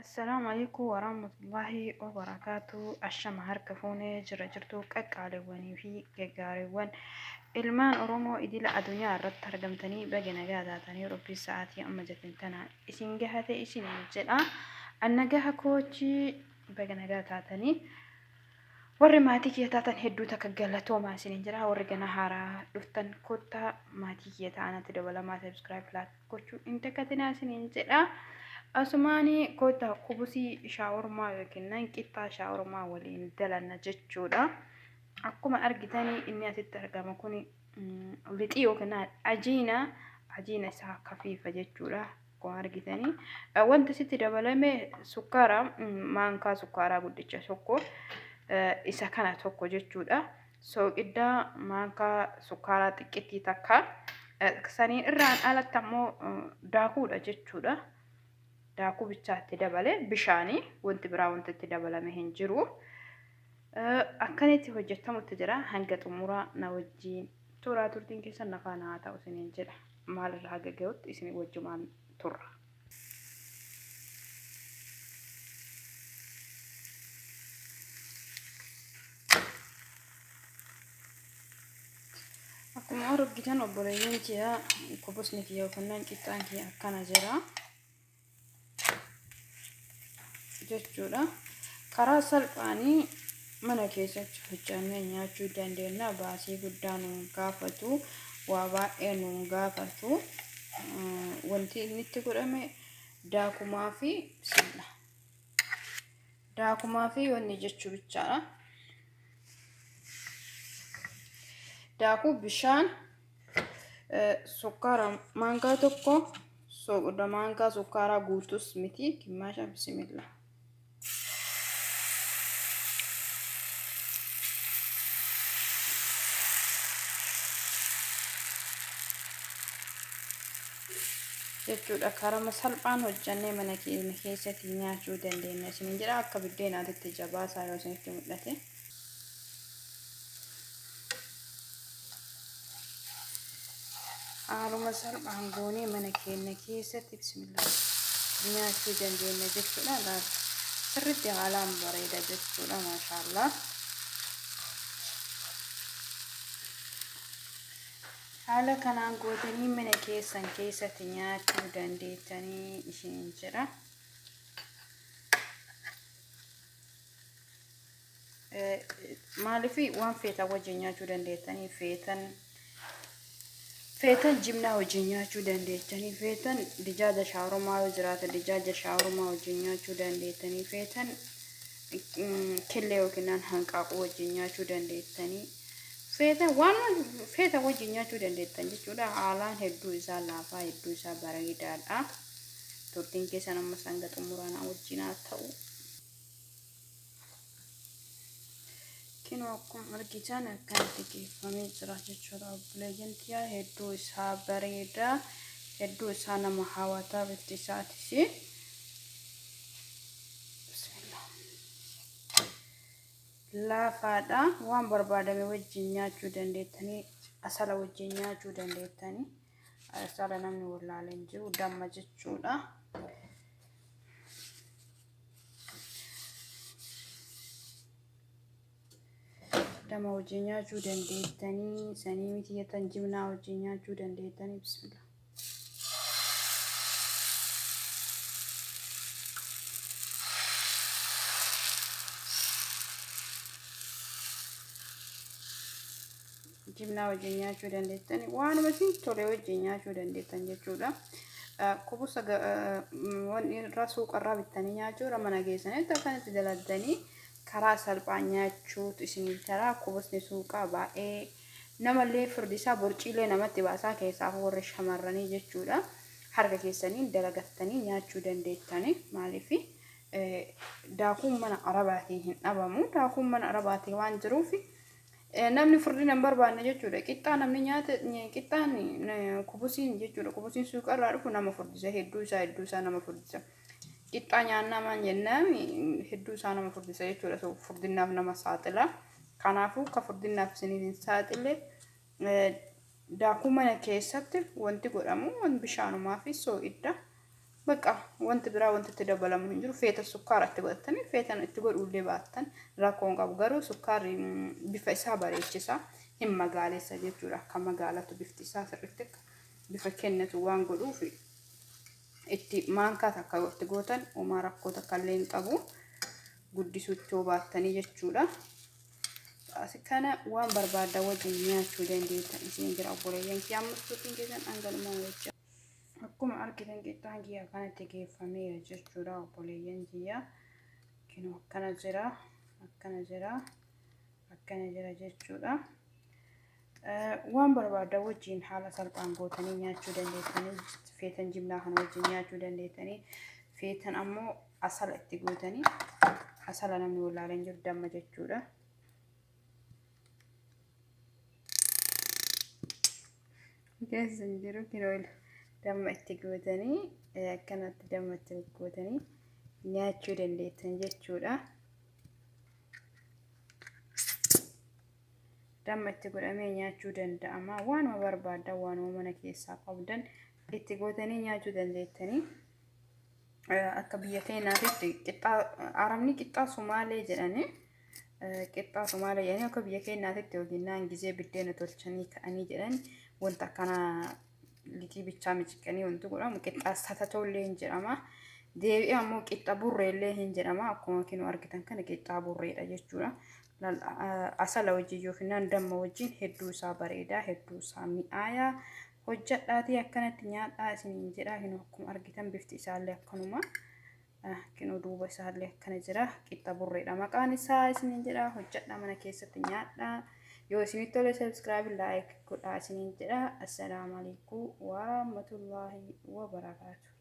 Assalaamu alaikum warahmatullahi wabarakaatu. Ashama harka fuunee jira jirtu qaqqaaliwwanii fi gaggaariiwwan ilmaan Oromoo idila addunyaa irratti argamtanii baga nagaa taatanii Rabbi sa'aatii amma jirtan tana isin gahate isin jedha. Annagaha koochii baga nagaa taatanii warri maatii kiyya taatan hedduu takka galatoomaa isiniin jira. Warri gana haaraa dhuftan kottaa maatii kiyya ta'anatti dabalamaa subscribe like gochuu hin dagatinaa isiniin jedha. Asumaanii kottaa kubusii shaawurmaa yookiin nan qixxaa shaawurmaa waliin dalanna jechuudha. Akkuma argitanii inni asitti argama kun lixii yookiin ajiina ajiina isaa kafiifa jechuudha. Akkuma argitanii wanti asitti dabalame sukkaara maankaa sukkaaraa guddicha tokko isa kana tokko jechuudha. Sooqiddaa maankaa sukkaaraa xiqqittii takka. Saniin irraan alatti ammoo daakuudha jechuudha. Daakuu bichaatti dabale bishaanii wanti biraa wanti itti dabalame hin jiru. Akkanitti hojjetamutti jira hanga xumuraa na wajjiin turaa turtiin keessan na faana haa ta'u isiniin jedha. Maalirra haga gahutti isin wajjumaan turra. Akkuma argitan obboleeyyan kiyya kubusni kiyya yookaan qixxaan kiyya akkana jira jechuudha. Karaa salphaanii mana keessatti hojjannee nyaachuu dandeenya. Baasii guddaa nuun gaafatu, waa baay'ee nuun gaafatu. Wanti inni itti godhame daakumaa fi bismillah. Daakumaa fi wanni jechuu bichaadha. Daakuu bishaan sukkaara maankaa tokko soqodda maankaa sukkaaraa guutus miti gimmaasha bismillah. Jechuudha karama salphaan hojjannee mana keenya keessatti nyaachuu dandeenya isiniin jedha akka biddeenaatitti jabaasaa yoo isinitti mul'ate. Haaluma salphaan goonee mana keenya keessatti bismillah nyaachuu dandeenya jechuudha. Laal sirriitti haalaan bareeda jechuudha maashaallah. Haala kanaan gootanii mana keessan keessatti nyaachuu dandeettanii isiniin jedha. Maaliif waan feetan wajjin nyaachuu dandeettanii feetan feetan jimnaa wajjin nyaachuu dandeettanii feetan dijaaja shaawarmaa yoo jiraate dijaaja shaawarmaa wajjin nyaachuu dandeettanii feetan killee yookiin hanqaaquu wajjin nyaachuu dandeettanii feetan waan feetan wajjin nyaachuu dandeettan jechuudha. Haalaan hedduu isaa laafaa hedduu isaa bareedaadha. Turtiin keessan amma hanga xumuraa na wajjin haa ta'u. Kinoo akkuma argitan akkanatti geeffamee jira jechuudha. Obboleeyyan tiyyaa hedduu isaa bareeda. Hedduu isaa nama hawwataa bifti isaatis. Bismillah. Laafaadha. Waan barbaadame wajjin nyaachuu dandeettanii asala wajjin nyaachuu dandeettanii. Asala namni wallaalee hin jiru damma jechuudha. Damma wajjin nyaachuu dandeettanii sanii miti jettan jimnaa wajjin nyaachuu dandeettanii bismillah. Jimnaa wajjin nyaachuu dandeettanii waanuma isin tole wajjin nyaachuu dandeettan jechuudha. Kubusa wanni irraa suuqarraa bittanii nyaachuudha mana keessanitti akkanatti daladdanii karaa salphaa nyaachuutu isinii taraa. Kubusni suuqaa baay'ee namallee furdisaa borciilee namatti baasaa keessaaf warri shamarranii jechuudha. Harka keessaniin dalagattanii nyaachuu dandeettanii maaliif daakuun mana arabaatiin hin dhabamu. Daakuun mana arabaatiin waan jiruuf namni furdina hin barbaanne jechuudha. Qixxaa namni nyaate qixxaan kubusiin jechuudha. Kubusiin suuqarraa dhufu nama furdisa. Hedduu isaa hedduu isaa nama furdisa. Qixxaa nyaannaa maan jennaan hedduu isaa nama furdisa jechuudha. Furdinaaf nama saaxila. Kanaafuu akka furdinaaf isiniif hin saaxille daakuu mana keessatti wanti godhamu bishaanumaa fi soogidda. Bakka wanti biraa wanti itti dabalamu hin jiru. Feeta sukkaara itti godhatanii feetan itti godhuullee baattan rakkoo hin qabu. Garuu sukkaarri bifa isaa bareechisa. Hin magaalessa jechuudha. Akka magaalatu bifti isaa sirriitti bifa kennatu waan godhuuf itti maankaa takka itti gootan homaa rakkoo takka illee hin qabu. Guddisuutti yoo baattanii jechuudha. Asi kana waan barbaaddan wajjin nyaachuu dandeettan isin jira obboleeyyan kiyya ammas turtiin keessan dhangala'umaa jecha. Akkuma argitan qixxaan kiyya kanatti geeffameera jechuudha obboleeyyan kiyya. Kinoo akkana jira, akkana jira, akkana jira jechuudha. Waan barbaaddan wajjin haala salphaan gootanii nyaachuu dandeettanii feetan jimlaa kana wajjin nyaachuu dandeettanii feetan ammoo asala itti gootanii asala namni wallaalee hin jiru damma jechuudha. Keessa hin jiru kinoo damma itti gootanii akkanatti damma itti gootanii nyaachuu dandeettan jechuudha. Damma itti godhamee nyaachuu danda'ama. Waanuma barbaaddan waanuma mana keessaa qabdan itti gootanii nyaachuu dandeettanii. Akka biyya keenyaatitti qixxaa arabni qixxaa Sumaalee jedhanii qixxaa Sumaalee jedhanii akka biyya keenyaatitti yookiin naan gizee biddeena tolchanii ka'anii jedhan wanta akkana lixii bichaa miciqanii wanti godhamu qixxaa satatollee hin jedhama. Deebi'ee ammoo qixxa burreellee hin jedhama. Akkuma kinoo argitan kana qixxaa burreedha jechuudha. Asala wajjin yookiin damma wajjin hedduu isaa bareedaa hedduu isaa mi'aayaa hojjadhaatii akkanatti nyaadhaa isiniin jedha. Kinoo akkuma argitan bifti isaallee akkanuma. Kinoo duuba isaallee akkana jira. Qixxa burreedha maqaan isaa isiniin jedha. Hojjadhaa mana keessatti nyaadhaa. Yoo isinitti tole subscribe like godhaa isiniin jedha. Assalaamu alaikum warahmatullaahi wabarakaatu.